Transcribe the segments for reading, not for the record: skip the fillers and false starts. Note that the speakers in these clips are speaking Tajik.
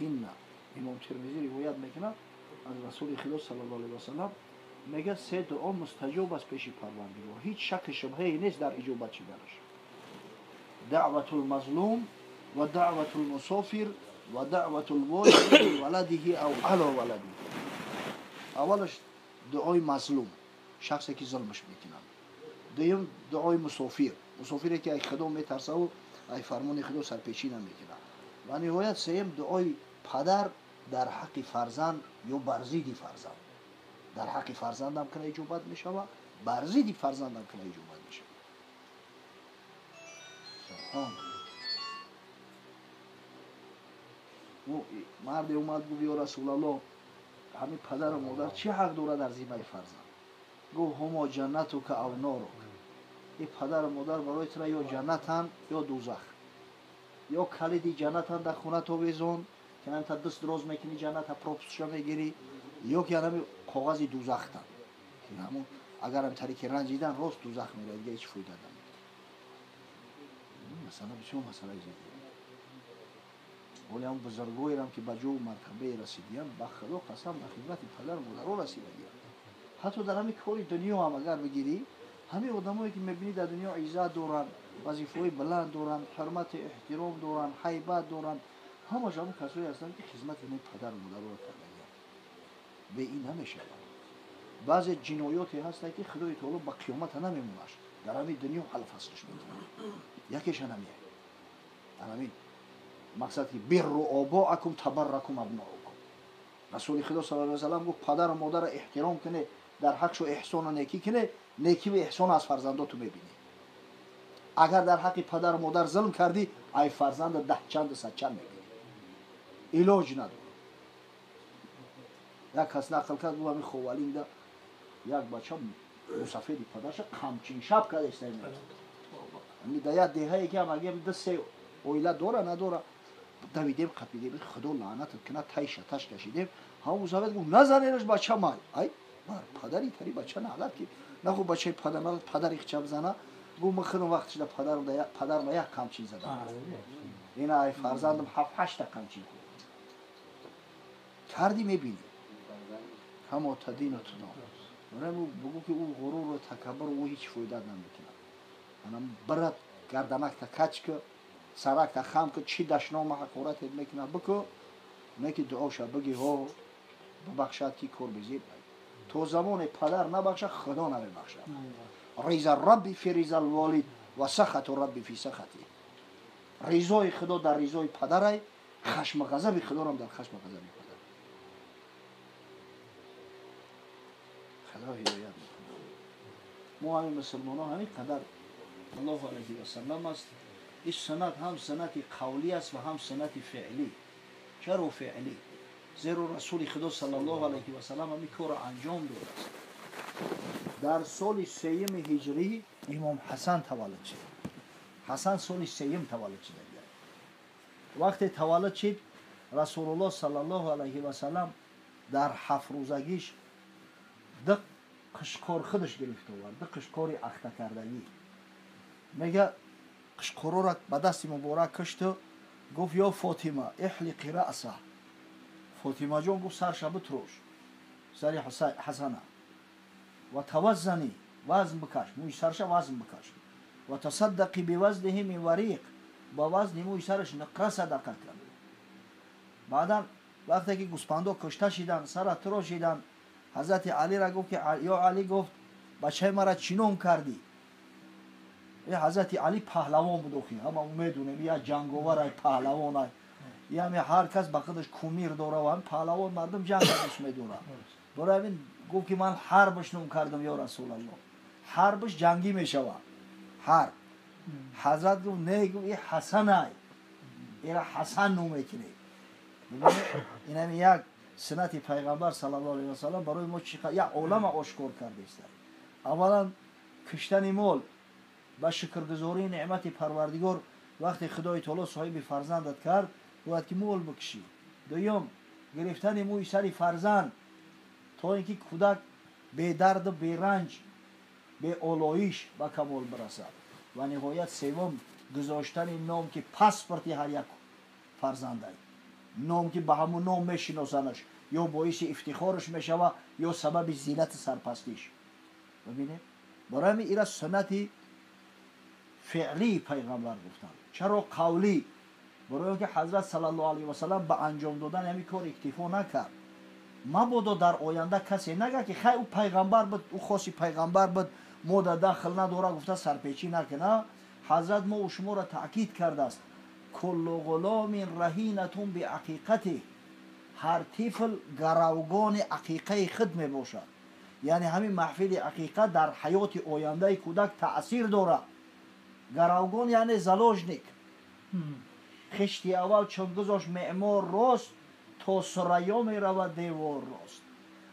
алайҳинна. Имом Термизӣ ривоят мекунад аз Расули Худо саллаллоҳу алайҳи васаллам, мегӯяд се дуо мустаҷоб аст пеши Парвардигор, ҳеҷ шакки шубҳае нест дар иҷобат шиданаш. Даъватул мазлум ва даъватул мусофир ва даъватул волиди ливаладиҳи ав ало валадиҳи. Аввалаш дуои мазлум, шахсе ки зулмаш мекунад. Дуюм дуои мусофир, мусофире ки ай Худо метарсаву ай фармони Худо сарпечӣ намекунад. Ва ниҳоят сеюм дуои падар дар ҳаққи фарзанд ё бар зидди фарзанд. Дар ҳаққи фарзандам кана иҷобат мешавад, бар зидди фарзандам кана иҷобат мешавад. Субҳон. Марде омад гуфт: ё Расулаллоҳ, ҳамин падару модар чӣ ҳақ дорад дар зиммаи фарзанд? Гуфт: ҳумо ҷаннатука ав норук. Ин падару модар барои тура ё ҷаннатанд ё дӯзах. Ё калиди ҷаннатанд дар хона овезон, ки ҳамин даст дроз мекунӣ ҷанната пропускша мегирӣ, ё ки ҳамин коғази дӯзахтанд, ки ҳамон агар ҳам тариқи ранҷидан рост дӯзах меравад, дига ҳеҷ фоида намедиҳад. Масъала бисёр масъалаи зиддӣ. Ҳоле ҳам бузургоерам ки ба ҷову мартабае расидиям, ба Худо қасам, ба хидмати падару модаро расидагиям. Ҳатто дар ҳамин кори дунё ҳам агар бигирӣ, ҳамин одамое ки мебинӣ дар дунё иззат доранд, вазифаҳои баланд доранд, ҳурмату эҳтиром доранд, ҳайбат доранд, ҳамаш ҳамон касое ҳастанд ки хизмати ҳамин падару модароро кардагианд. Бе ин намешавад. Баъзе ҷиноёте ҳастанд ки Худои таоло ба қиёмата намемонаш, дар ҳамин дунё ҳал фаслш мекунад. Якеша намеяд. Ҳамин мақсад ки бирру обоакум табарракум абноукум. Расули Худо саллаллоҳу алайҳи васаллам гуфт: падару модарро эҳтиром кунед, дар ҳақшу эҳсону некӣ кунед, некиву эҳсон аз фарзандоту мебинед. Агар дар ҳаққи падару модар зулм кардӣ, ай фарзанда даҳ чанду сад чанд мебинӣ. Илоҷ надорад. Як кас нақл кард, гуфт: ҳамин Ховалинда як бача мусафеди падарша қамчин шаб карда истай мерафт. Ҳамин дар як деҳае ки ҳам агар ду се оила дора надора, давидем, қапидем, Худо лаънатат кунад, тай шаташ кашидем. Ҳамон мусафед гуфт: назаненаш бача май. Ай бар падари тари бача наълат ки наху бачаи падар наълат падари хича бизана. Гуфт: ман худам вақт шуда падарам як қамчин задам, ина ай фарзандам ҳафт ҳашта қамчин хӯрд. Кардӣ мебинӣ ҳамо тадину тудон. Барои бугӯ ки ӯ ғуруру такаббур ӯ ҳеҷ фоида намекунад. Анам бират гарданакта кач ку, саракта хам ку, чӣ дашнома ҳақоратет мекунад бику, не ки дуоша бигӣ ҳо бибахшад ки кор безеб. То замоне падар набахшад, Худо намебахшад. Риза рабби фи ризал волид ва сахату рабби фи сахати. Ризои Худо дар ризои падарай, хашма ғазаби Худорам дар хашма ғазаби падар. Худо ҳидоят мекунад. Мо ҳамин мусулмонҳо ҳамин қадар аллоҳу алайҳи васаллам аст. Ин суннат ҳам суннати қавлӣ аст ва ҳам суннати феълӣ. Чаро феълӣ? Зеро Расули Худо саллаллоҳу алайҳи васаллам ҳамин корро анҷом додааст. Дар соли сеюми ҳиҷрӣ имом Ҳасан таваллуд шуд. Ҳасан соли сеюм таваллуд шуда. Вақте таваллуд шуд, Расулуллоҳ саллаллоҳу алайҳи васаллам дар ҳафт рӯзагиш ду қишқор худаш гирифта овард, ду қишқори ахтакардагӣ. Мега қишқорора ба дасти муборак кишту гуфт: ё Фотима, иҳлиқи раъса. Фотимаҷон гуфт: сарша битрош, сари Ҳасана. Ва таваззани, вазн бикаш, мӯи сарша вазн бикаш. Ва тасаддақи бивазниҳи мин вариқ, ба вазни мӯи сараш нуқра садақа кард. Баъдан вақте ки гӯспандо кушта шиданд, сара тирошиданд, ҳазрати Алира гуфт ки ё Али, гуфт, бачаи мара чӣ ном кардӣ? Ҳазрати Али паҳлавон буд, охи ҳама медонем, як ҷанговарай, паҳлавонай, яъне ҳар кас ба худаш кумир дора ва ҳамин паҳлавон мардум ҷанга дӯст медорад. Барои ҳамин гуфт ки ман ҳарбаш ном кардам, ё Расулаллоҳ. Ҳарбаш ҷангӣ мешавад. Ҳарб. Ҳазрат гуфт: не, гуфт, и Ҳасанай, ира Ҳасан ном мекунед. Инами як суннати пайғамбар саллаллоҳу алайҳи васаллам барои мо чӣ як олама ошкор кардааст. Аввалан киштани мол ба шукргузории неъмати Парвардигор. Вақте Худои таоло соҳиби фарзандат кард, бояд ки мол бикшӣ. Дуюм, гирифтани мӯи сари фарзанд, то ин ки кӯдак бедарду беранҷ, беолоиш ба камол бирасад. Ва ниҳоят севум, гузоштани ном ки паспорти ҳар як фарзандай. Ном ки ба ҳамун ном мешиносанаш, ё боиси ифтихораш мешава, ё сабаби зиллати сарпастиш. Бибинед, барои ҳамин ира суннати феълии пайғамбар гуфтанд. Чаро қавлӣ? Барои он ки ҳазрат саллаллоҳу алайҳи васаллам ба анҷом додани ҳамин кор иктифо накард. Мабодо дар оянда касе нага ки хай ӯ пайғамбар буд, ӯ хоси пайғамбар буд, мо да дахл надора гуфта сарпечӣ накуна. Ҳазрат мо шуморо таъкид кардааст: куллу ғуломин раҳинатун биақиқатиҳ, ҳар тифл гаравгони ақиқаи худ мебошад. Яъне ҳамин маҳфили ақиқа дар ҳаёти ояндаи кӯдак таъсир дорад. Гаравгон яъне заложник. Хишти аввал чун гузошт меъмор рост, то сурайё меравад девор рост.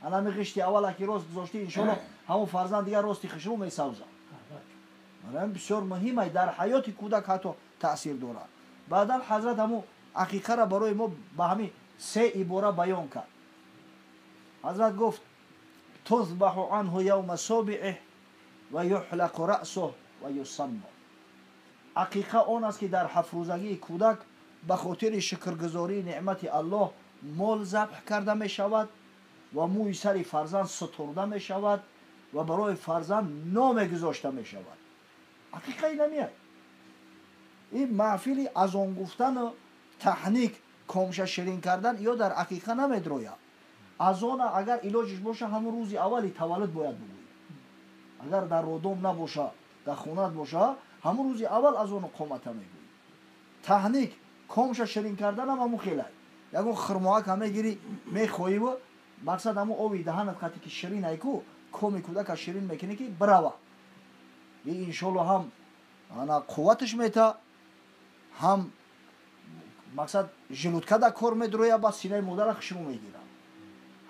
Ана ҳамин хишти аввал аки рост гузоштӣ, иншоалло ҳамон фарзанд дигар рости хишрӯ месавзад. Барои бисёр муҳим ай, дар ҳаёти кӯдак ҳатто таъсир дорад. Баъдан ҳазрат ҳамон ақиқаро барои мо ба ҳамин се ибора баён кард. Ҳазрат гуфт: тузбаҳу анҳу явма собиъиҳ ва юҳлақу раъсуҳ ва юсамму. Ақиқа он аст ки дар ҳафтрӯзагии кӯдак ба хотири шукргузории неъмати Аллоҳ мол забҳ карда мешавад ва мӯи сари фарзанд сутурда мешавад ва барои фарзанд номе гузошта мешавад. Ақиқаи намеяд. Ин маҳфили азон гуфтану таҳник, комша ширин кардан ё дар ақиқа намедрояд. Азона агар илоҷиш боша, ҳамон рӯзи аввали таваллуд бояд бигӯӣ. Агар дар родом набоша, дар хонат боша, ҳамон рӯзи аввал азону қомата мегӯӣ. Таҳник, комша ширин карданам ҳамон хелай. Ягон хирмоак ҳам мегирӣ, мехоҳиву мақсад ҳамон оби даҳанат қати ки ширин айку, коми кӯдака ширин мекунӣ ки бирава. И иншоалло ҳам ана қувваташ мета, ҳам мақсад желудкада кор медроя, ба синаи модара хушрӯ мегира.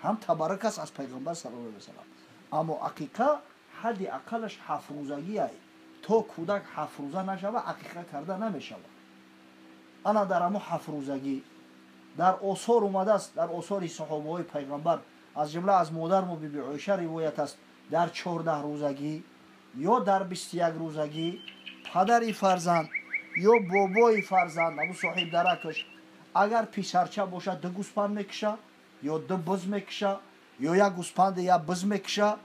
Ҳам табаррук аст аз пайғамбар саллаллоҳу алайҳи васаллам. Аммо ақиқа ҳадди ақаллаш ҳафтрӯзагиай. То кӯдак ҳафтрӯза нашава, ақиқа карда намешавад. Ана дар ҳамон ҳафтрӯзагӣ дар осор омадааст, дар осори саҳобаҳои пайғамбар, аз ҷумла аз модармо биби Оиша ривоят аст, дар 14 рӯзагӣ ё дар 21 рӯзагӣ падари фарзанд ё бобои фарзанд, абу соҳиб даракаш, агар писарча бошад, ду гӯспанд мекуша ё ду буз мекуша ё як гӯспанде як буз мекуша,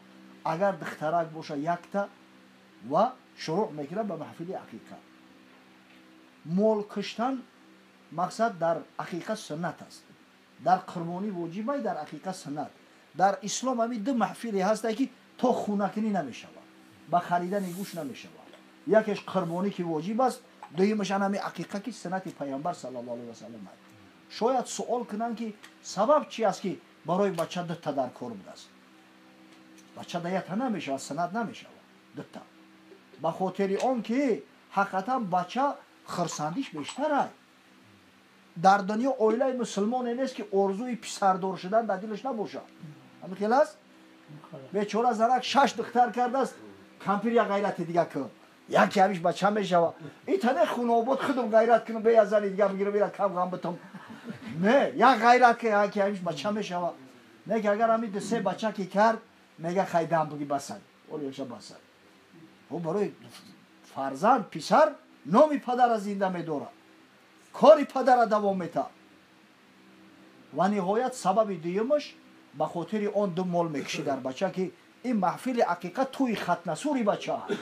агар духтарак боша якта, ва шурӯъ мекунад ба маҳфили ақиқа. Мол куштан мақсад дар ақиқа суннат аст. Дар қурбонӣ воҷибай, дар ақиқа суннат. Дар ислом ҳамин ду маҳфиле ҳастае ки то хунакунӣ намешавад, ба харидани гӯш намешавад. Якеш қурбонӣ ки воҷиб аст, дуюмаш ан ҳамин ақиқа ки суннати пайғамбар саллаллоҳу алайҳи васаллам аст. Шояд суол кунанд ки сабаб чи аст ки барои бача дута дар кор будааст? Бача да якта намешавад, суннат намешавад дута. Ба хотири он ки ҳақиқатан бача хурсандиш бештар аст. Дар дунё оилаи мусулмоне нест ки орзуи писардор шудан дар дилаш набошад. Ҳамин хел аст? Бечора занак 6 духтар кардааст, кампир як ғайрати дига кун, яке ҳамиш бача мешава. И тане хунобод худум ғайрат кунам, бе зани дига бигирам, ира кам ғам битам. Не, як ғайрат ки яке ҳамиш бача мешава. Не ки агар ҳамин ду се бача ки кард, мега хай дам буги басай. Оли яша басай. Ӯ барои фарзанд, писар номи падара зинда медорад, кори падара давом метаҳад. Ва ниҳоят сабаби дуюмаш ба хотири он ду мол мекушӣ дар бача ки ин маҳфили ақиқа тӯи хатнасури бача аст.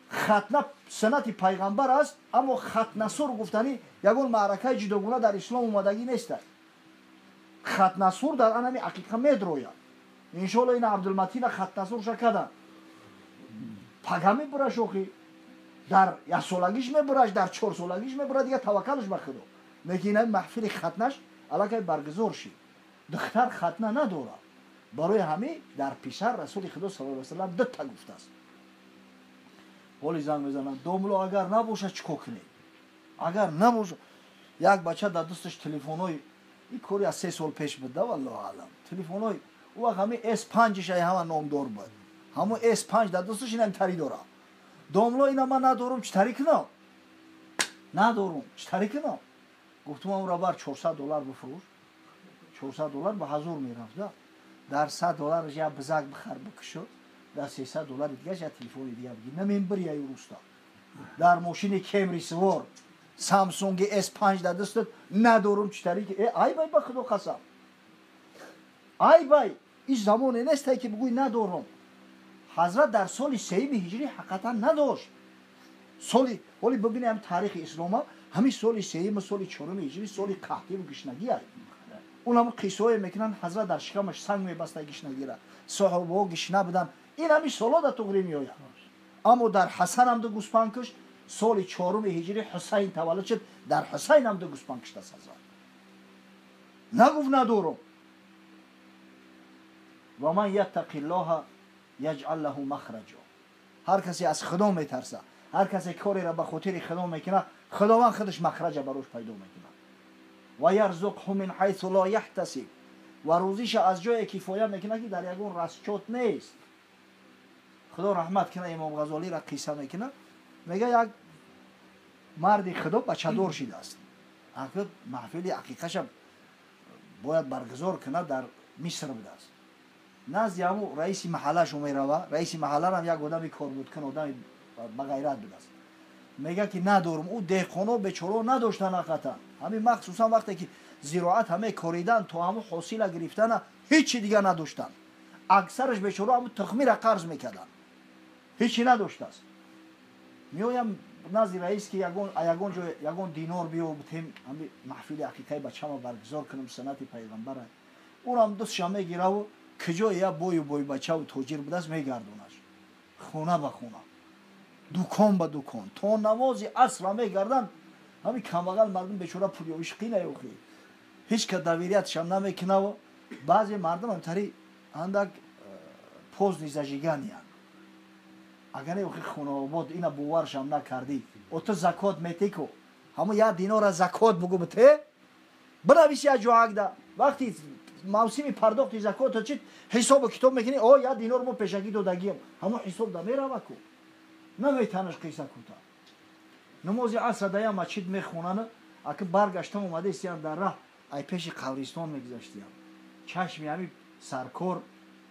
Хатна суннати пайғамбар аст, аммо хатнасур гуфтанӣ ягон маъракаи ҷудогуна дар ислом омадагӣ нест. Хатнасур дар анами ақиқа медрояд. Иншоалло ина Абдулматина хатнасурша карданд. Пага мебураш охи, дар яксолагиш мебураш, дар чорсолагиш мебурад, дига таваккалш ба худо. Лекин ина маҳфили хатнаш аллакай баргузор шид. Духтар хатна надорад. Барои ҳамин дар писар расули худо саллаллоҳу алайҳи васаллам дута гуфтааст. Ҳоли занг мезананд: домло агар набошад чӣ кор кунед? Агар набошад, як бача дар дасташ телефонҳои ин кори аз 3 сол пеш буд, да валлоҳу аълам. Телефонҳои ӯ вақт ҳамин S5 ш ай ҳама номдор буд. Ҳамон S5 дар дасташ инам тари дорад. Домло ина ман надорум, чӣ тари кунам? Надорум, чӣ тари кунам? Гуфтум онро бар $400 бифурӯш. $400 ба 1000 мерафт, да? Дар $100 як бизак бихар бикушо, дар $300 дигараш як телефони дига бигир. Намебири ай руста. Дар мошини Кемри сувор. Samsung S5 дар дастат надорум читари ки ай бай ба худо қасам. Ай бай ин замоне нест ки бигӯй надорум. Ҳазрат дар соли сеюми ҳиҷрӣ ҳақиқатан надошт. Соли ҳоли бибинем таърихи ислома ҳамин соли сеюм соли чоруми ҳиҷрӣ соли қаҳтӣ ва гишнагӣ аст. Унам қиссое мекунанд ҳазрат дар шикамаш санг мебаста гишнагира. Саҳобаҳо гишна буданд. Ин ҳамин соло дар туғрӣ меояд. Аммо дар Ҳасан ҳам ду гӯспанд кушт. Соли чоруми ҳиҷрӣ Ҳусайн таваллуд шуд. Дар Ҳусайн ҳам ду гӯспанд куштааст ҳазрат. Нагуфт надорум. Ва ман яттақиллоҳа яҷъал лаҳу махраҷа. Ҳар касе аз Худо метарса, ҳар касе кореро ба хотири Худо мекунад, Худованд худаш махраҷа барош пайдо мекунад. Ва ярзуқҳу мин ҳайсу ло яҳтасиб. Ва рӯзиша аз ҷое кифоя мекунад ки дар ягон расчот нест. Худо раҳмат кунад Имом Ғазолиро қисса мекунад. Мега як марди Худо бачадор шидааст. Акнун маҳфили ақиқаша бояд баргузор кунад дар Миср будааст. Назди ҳамун раиси маҳаллашу мерава. Раиси маҳалларам як одами корбудкун, одами бағайрат будааст. Мега ки надорум. Ӯ деҳқоно бечоро надоштан ҳақиқатан. Ҳамин махсусан вақте ки зироат ҳаме коридан то ҳамун ҳосила гирифтана ҳечи дига надоштан. Аксараш бечоро ҳамун тухмира қарз мекарданд. Ҳечи надоштааст. Меоям назди раис ки ягон ҷо ягон динор биё бутем ҳамин маҳфили ҳақиқаи бачама баргузор кунам суннати пайғамбара. Ӯрам дустша мегираву куҷое як бою бойбачаву тоҷир будааст мегардонаш. Хона ба хона, дукон ба дукон, то намози асра мегарданд. Ҳамин камбағал мардум бечора пулёвиш қинаёхи. Ҳеҷ ка довериятшам намекунаву баъзе мардум ҳамтари андак поздний зажиганиянд. Агар не охи хонаобод ина боваршам накардӣ, о ту закот метеку ҳамун як динора закот бугу бите, бинавис як ҷоакда. Вақти мавсими пардохти закота чит ҳисобу китоб мекунӣ, о як динор мо пешакӣ додагием, ҳамун ҳисоб да мерава ку. Наметанаш қисса кута. Намози аср да як масҷид мехонанд, аки баргаштам омадаистиям дар раҳ, ай пеши қабристон мегузаштиям. Чашми ҳамин саркор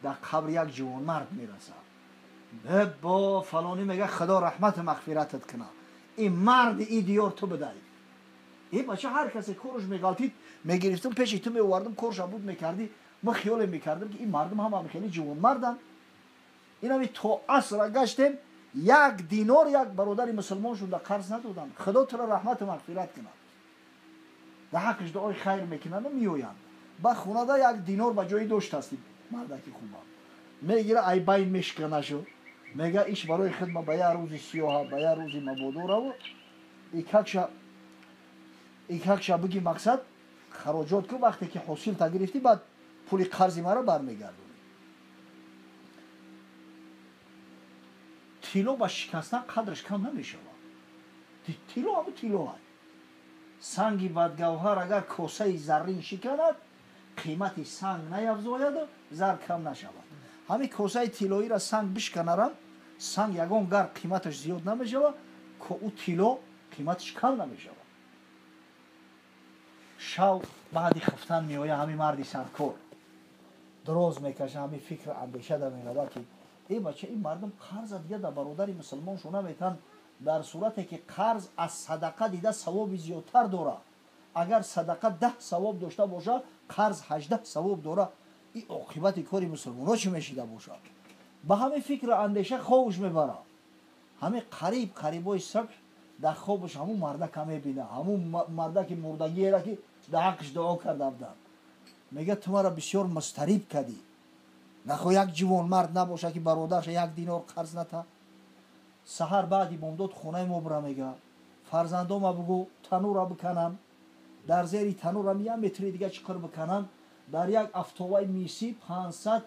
дар қабри як ҷавонмард мерасад. Бо фалонӣ мега худо раҳмату мағфиратат кунад. Ин марди и диёр ту будай. Ин бача ҳар касе корш меғалтид, мегирифтам пеши ту меовардам, корша буд мекардӣ. Мо хиёле мекардам ки ин мардум ҳама хеле ҷавонмарданд. Инами то асра гаштем, як динор як бародари мусулмон шуда қарз надоданд. Худо туро раҳмату мағфират кунад. Дар ҳаққаш дуои хайр мекунанд меоянд. Ба хонада як динор ба ҷои доштастӣ мардаки хуба. Мегира ай байн мешканашу. Мега иш барои хидма ба як рӯзи сиёҳа, ба як рӯзи мабодораву икакша биги мақсад хароҷот ку вақте ки ҳосил та гирифтӣ баъд пули қарзи маро бармегардонӣ. Тилло ба шикастан қадраш кам намешавад. Тилло ҳамун тилло аст. Санги бадгавҳар агар косаи заррин шиканад, қимати санг наявзояду зар кам нашавад. Ҳамин косаи тиллоиро санг бишканарам, санг ягон гар қиматаш зиёд намешавад, ӯ тилло қиматаш кам намешавад. Шав баъди хуфтан меояд ҳамин марди саркор. Дроз мекаша, ҳамин фикр андеша да меравад ки эй бача, ин мардум қарза дига дар бародари мусулмоншо наметан, дар сурате ки қарз аз садақа дида савоби зиёдтар дорад. Агар садақа 10 савоб дошта бошад, қарз 18 савоб дорад. Ин оқибати кори мусулмонҳо чӣ мешида бошад? Ба ҳамин фикру андеша хобш мебарад. Ҳамин қариб қарибои субҳ дар хобаш ҳамун мардака мебинад, ҳамун мардаки мурдагиеро ки дар ҳаққаш дуо карда буданд. Мегӯяд ту маро бисёр мустариб кардӣ. Нахо як ҷавонмард набошад ки бародарша як динор қарз ната. Саҳар баъди бомдод хонаи мо бира, мега фарзандома бугӯ танура биканам, дар зери танурам як метри дига чиқир биканам, дар як афтоваи мисӣ 500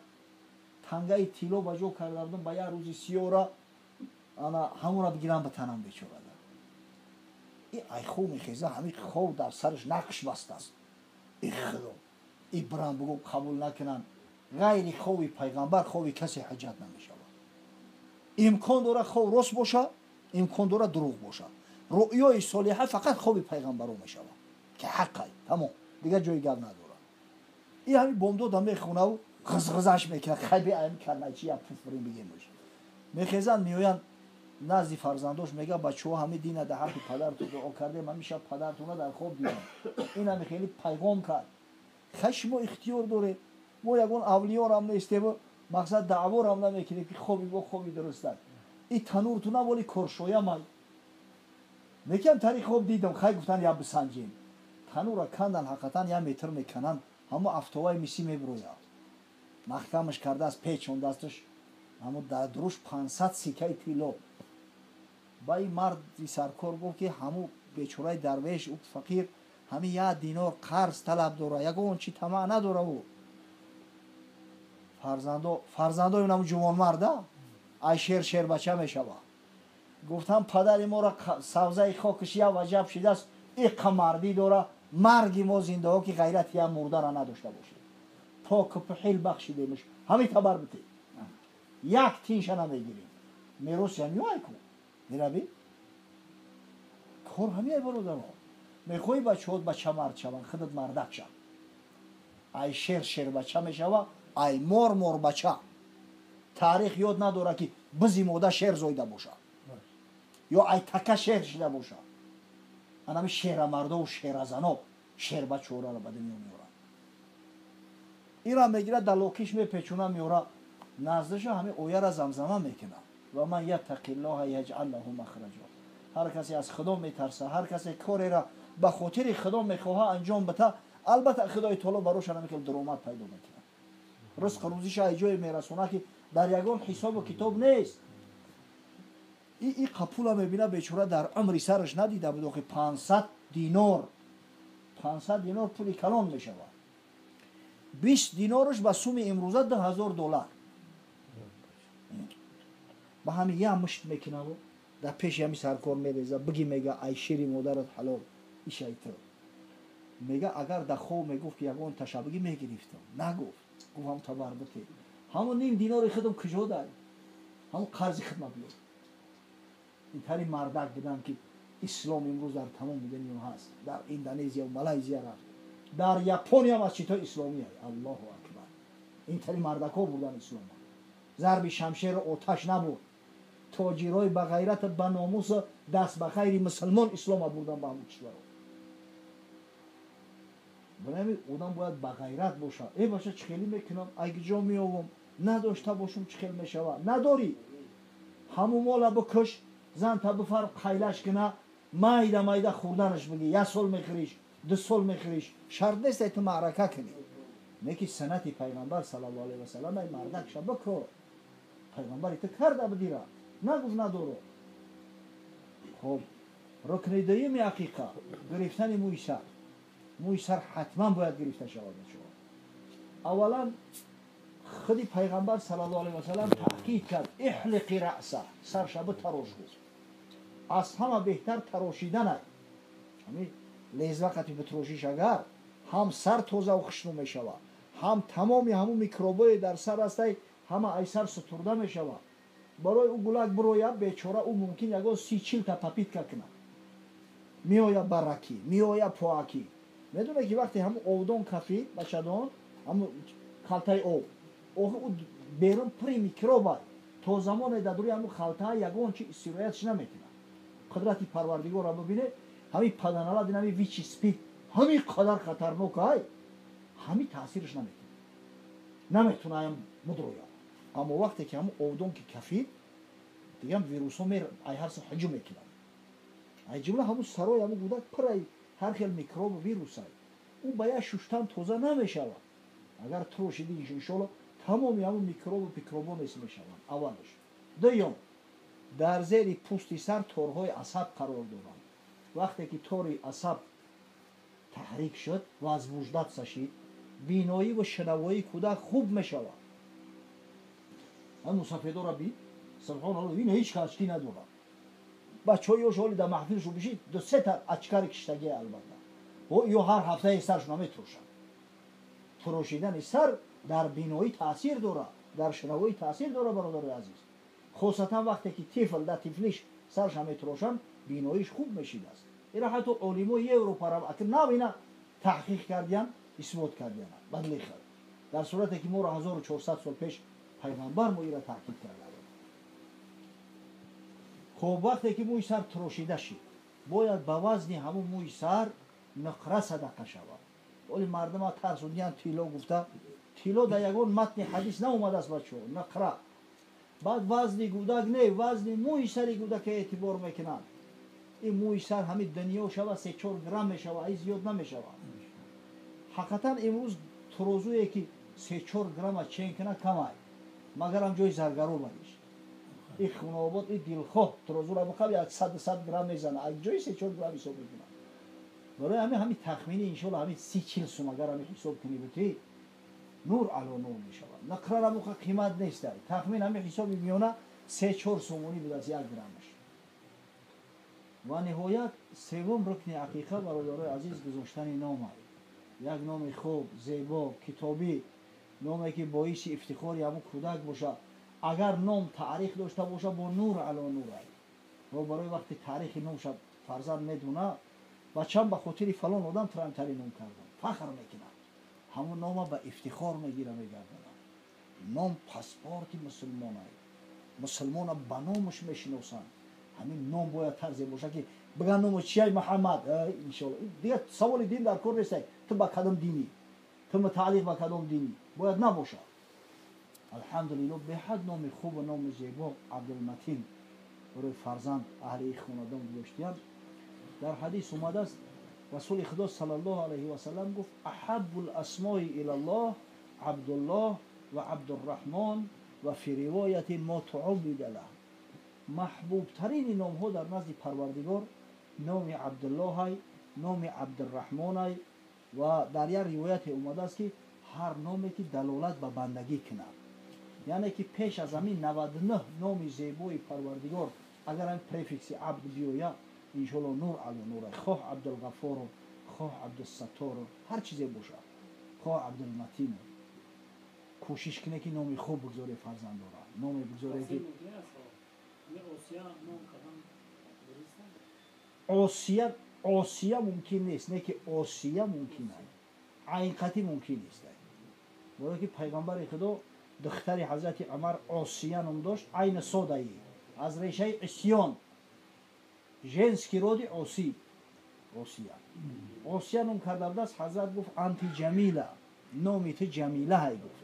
тангаи тилло ба ҷо карда будам, ба як рӯзи сиёра ана ҳамонро бигирам битанам бечорада. И ай хоб мехеза, ҳамин хоб дар сараш нақш бастааст. И худо, и бирам бугӯ қабул накунанд. Ғайри хоби пайғамбар хоби касе ҳуҷҷат намешавад. Имкон дорад хоб рост боша, имкон дорад дурӯғ боша. Рӯёи солиҳа фақат хоби пайғамбаро мешавад ки ҳаққай, тамом, дигар ҷои гап надорад. И ҳамин бомдода мехонаву ғизғизаш мекунад, хайби ами карначи я пуфурин бигемуш. Мехезанд, меоянд, Назди фарзандош мега бачаҳо ҳами дина дар ҳаққи падартон дуо кардем, ҳами шаб падартона дар хоб дидам. Ин ҳами хеле пайғом кард. Хай шумо ихтиёр доред, мо ягон авлиёрам нестем, мақсад даъворам намекунем ки хоби мо хоби дуруст аст. И тануртуна воли коршоямай. Некиам тари хоб дидам, хай гуфтан я бисанҷем. Танура кандан ҳақиқатан я метр мекананд, ҳамо афтоваи мисӣ мебирояд. Маҳкамаш кардааст, печондасташ, ҳамо дар дуруш 500 сикаи тилло. Ба ин марди саркор гуфт ки ҳаму бечораи дарвеш, ӯ фақир, ҳами як динор қарз талаб дора, ягон чи тамаъ надора ӯ. Фарзандои унаму ҷувонмарда, ай шер шербача мешава. Гуфтам падари моро савзаи хокиш як ваҷаб шидааст, иққа мардӣ дора, марги мо зиндаҳо ки ғайрати як мурдара надошта бошед. Поку пухил бахшидемш, ҳами табар бите. Як тинша намегирем. Меросия меояй ку. Мерави? Кор ҳамияй бародарон. Мехоҳӣ бачаҳот бачамард шаванд, худат мардак шав. Ай шер шербача мешава, ай мор морбача. Таърих ёд надора ки бизи мода шер зоида бошад ё ай така шер шида бошад. Анами шерамардову шеразано шербачораро ба дунё меоранд. Ира мегирад дар локиш мепечуна меора, наздаша ҳами ояра замзама мекунад. Ва ман яттақиллоҳа яҷъал лаҳу махраҷо. Ҳар касе аз Худо метарса, ҳар касе кореро ба хотири Худо мехоҳа анҷом бита, албатта Худои таоло барош ҳамин хел даромад пайдо мекунад. Ризқу рӯзиша ай ҷое мерасонад ки дар ягон ҳисобу китоб нест. И қапула мебина бечора дар умри сараш надида буд, охи 500 динор. 500 динор пули калон мешавад. 20 динораш ба суми имрӯза $2000. Ба ҳами як мушт мекунаву дар пеши ҳами саркор мереза, биги мега ай шири модарат ҳалол, ишай ту. Мега агар дар хоб мегуфт ки ягон ташаббугӣ мегирифтам. Нагуфт. Гуфт ҳам табар бите. Ҳамон ним динори худам куҷо дай? Ҳамон қарзи худма биёр. Ин тари мардак буданд ки ислом имрӯз дар тамоми дунё ҳаст. Дар Индонезия ва Малайзия рафт. Дар Япония масҷидҳои исломӣ. Аллоҳу акбар. Ин тари мардакҳо бурдан ислома. Зарби шамшеру оташ набуд. Тоҷирои ба ғайрат ба номус даст ба хайри мусулмон ислома бурдан ба ҳамон кишварҳо. Барои одам бояд ба ғайрат бошад. Э баша чӣ хеле мекунам? Ай ҷо меовам? Надошта бошум чӣ хел мешавад? Надорӣ. Ҳамун мола бикуш, зан та бифар қайлаш кина, майда майда хӯрданаш бигӣ. Як сол мехӯриш, 2 сол мехӯриш. Шарт нест ай ту маърака кунӣ. Не ки суннати пайғамбар саллаллоҳу алайҳи васаллам ай мардак ша бикор. Пайғамбари ту карда будира. Нагуфт надоро. Хоб, рукни дуюми ақиқа гирифтани мӯи сар. Мӯи сар ҳатман бояд гирифта шавад бачаҳо. Аввалан худи пайғамбар саллаллоҳу алайҳи васаллам таъкид кард: иҳлиқи раъса, сарша битарош гуфт. Аз ҳама беҳтар тарошидан ай. Ҳамин лезва қати битрошиш агар ҳам сар тозаву хушнӯ мешавад, ҳам тамоми ҳамун микробое дар сар ҳастай ҳама ай сар сутурда мешавад. Барои ӯ гулак бирояд бечора, ӯ мумкин ягон 30-40 та попитка кунад. Меояд баракӣ, меояд поакӣ. Медонед ки вақте ҳамун овдон кафид, бачадон, ҳамун халтаи об, охи ӯ берун пури микроб аст. То замоне дар дури ҳамун халтаа ягон чи истироятш намекунад. Қудрати Парвардигорро бибинед, ҳамин паданалад, ин ҳамин вичи спид, ҳамин қадар хатарнок ай, ҳамин таъсираш намекунад. Наметуна ам мудрояд. Аммо вақте ки ҳамун овдон ки кафид, дигар вирусҳо ай ҳар су ҳуҷум мекунанд. Ай ҷумла ҳамун сарои ҳамун гудак пур ай ҳар хел микробу вирус ай. Ӯ ба як шуштан тоза намешавад. Агар трошиди иншоалло тамоми ҳамун микробу пикробҳо нест мешаванд. Аввалаш. Дуюм, дар зери пӯсти сар торҳои асаб қарор доранд. Вақте ки тори асаб таҳрик шуд, возбуждаться шид, биноӣ ва шунавоии кӯдак хуб мешавад. Ҳамун мусафедора бид, субҳоналлоҳ, ин ҳеҷ кас очки надорад. Бачаҳои ёш ҳоли дар маҳфилшу бишид, 2-3 та очкари киштагие албатта. Ё ҳар ҳафтаи саршона наметрошанд. Трошидани сар дар биноӣ таъсир дорад, дар шунавоӣ таъсир дорад, бародарои азиз. Хосатан вақте ки тифл дар тифлиш сарша метрошанд, биноиш хуб мешидааст. Ира ҳатто олимои Европара акр нав ина таҳқиқ кардиян, исбот кардиян. Бадли хел. Дар сурате ки моро 1400 сол пеш пайғамбар мо ира таъкид карда буд. Хуб, вақте ки мӯи сар тирошида шид, бояд ба вазни ҳамун мӯи сар нуқра садақа шавад. Оли мардума тарсудиян тилло гуфта, тилло дар ягон матни ҳадис наомадааст, бачаҳо, нуқра. Баъд вазни гудак не, вазни мӯи сари гудака эътибор мекунанд. Ин мӯи сар ҳамин дунё шава 3-4 грамм мешава, ай зиёд намешава. Ҳақиқатан имрӯз турозуе ки 3-4 грамма чен кунад камай, магарам ҷои заргаро бариш. И хунобод, и дилхоҳ турозура бихаб як 100 грамм мезана, ай ҷои 3-4 грамм ҳисоб мекунад. Барои ҳамин тахмини иншоалло ҳамин 30-40 сум агар ҳамин ҳисоб кунӣ бутӣ, нур ало нур мешавад. Нақрара муқа қимат нестай. Тахмин ҳамин ҳисоби миёна 3-4 сомонӣ будааст 1 граммаш. Ва ниҳоят севум рукни ақиқа, бародарои азиз, гузоштани ном ай. Як номи хуб, зебо, китобӣ, номе ки боиси ифтихори ҳамун кӯдак бошад. Агар ном таърих дошта бошад, бо нур ало нур ай. Ва барои вақти таърихи номша фарзанд медона, бачам ба хотири фалон одам трамтари ном кардам, фахр мекунад. Ҳамун нома ба ифтихор мегира, мегардонад. Ном паспорти мусулмон ай. Мусулмона ба номаш мешиносанд. Ҳамин ном бояд тарзе бошад ки биган номо чияй, Муҳаммад, иншоалло. Дигар саволи дин дар кор нестай. Ту ба кадом динӣ, ту мутааллиқ ба кадом динӣ бояд набошад. Алҳамдулилло, беҳад номи хубу номи зебо Абдулматин барои фарзанд аҳли хонадон гузоштиянд. Дар ҳадис омадааст, Расули Худо саллаллоҳу алайҳи васаллам гуфт: аҳаббул асмои илаллоҳ Абдуллоҳ ва Абдурраҳмон ва фи ривоятин мо туубида лаҳ. Маҳбубтарини номҳо дар назди Парвардигор номи Абдуллоҳай, номи Абдурраҳмонай ва дар як ривояте омадааст ки ҳар номе ки далолат ба бандагӣ кунад. Яъне ки пеш аз ҳамин 99 номи зебои Парвардигор агар ҳамин префикси абд биёяд, иншоалло нур ало нур ай. Хоҳ Абдулғафору, хоҳ Абдусаттору, ҳар чизе бошад, хоҳ Абдулматину. Кӯшиш кунед ки номи хуб бигзоре фарзандора, номе бигзоре ки Осия, Осия мумкин нест, не ки Осия мумкин аст, айнқатӣ мумкин нест. Барои ки пайғамбари Худо духтари ҳазрати Умар Осия ном дошт, айни содаи аз решаи исён, женский роди Оси, Осия. Осия ном карда будааст. Ҳазрат гуфт: анти Ҷамила, номи ту Ҷамила ҳай гуфт.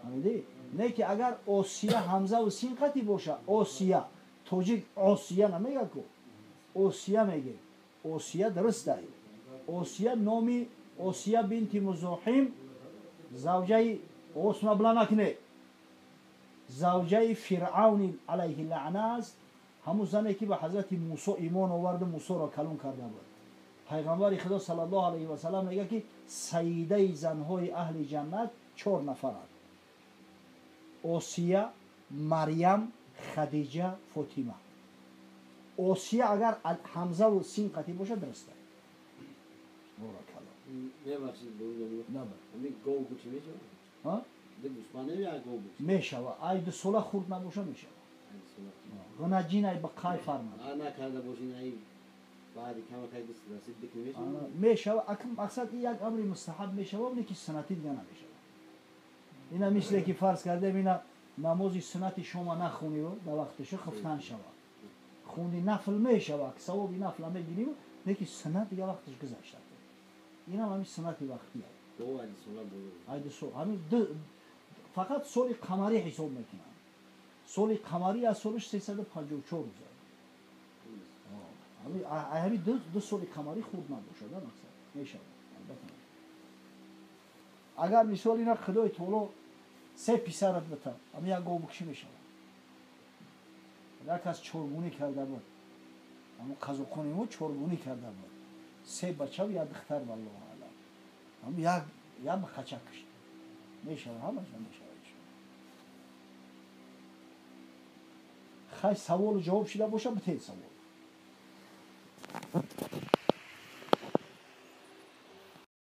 Фаҳмидӣ? Не ки агар Осия ҳамзаву син қатӣ боша, Осия, тоҷик Осия намегӯяд ку, Осия мегӯяд. Осия дуруст ай. Осия номи Осия бинти Музоҳим, завҷаи Осма била накунед, завҷаи Фиръавни алайҳи лаъна аст, ҳамун зане ки ба ҳазрати Мусо имон оварду Мусоро калон карда буд. Пайғамбари Худо саллаллоҳу алайҳи васаллам мегӯяд ки саидаи занҳои аҳли ҷаннат 4 нафаранд: Осия, Марьям, Хадиҷа, Фотима. Осия агар ҳамзаву син қатӣ бошад, дуруст аст. Боракалло. Мешава, ай 2 сола хурд набоша мешава. Ғунаҷин ай ба қай фармад. Мешава, акм мақсад ин як амри мустаҳаб мешава, не ки суннатӣ дига намешава. Ина мисле ки фарз кардем, ина намози суннати шома нахониву дар вақташа хуфтан шава. Хунди нафл мешава, савоби нафла мегирим, не ки суннат дига вақташ гузашта. Инам ҳамин суннати вақтӣ. Ай 2 сол, ҳамин фақат соли қамарӣ ҳисоб мекунанд. Соли қамарӣ аз солиш 354 рӯз. Ҳамин 2 соли қамарӣ хурд набошад, мақсад мешавад. Албатта. Агар мисол ина Худои Таоло 3 писарат бита, ҳамин як гов бикшӣ мешавад. Як кас чоргунӣ карда буд, ҳамун қазоқони мо чоргунӣ карда буд, 3 бачаву як духтар, валлоҳу аълам. Ҳамун як бақача кушт. Мешавад, ҳамаша мешавад. Хай, саволу ҷавоб шуда боша, битед савол.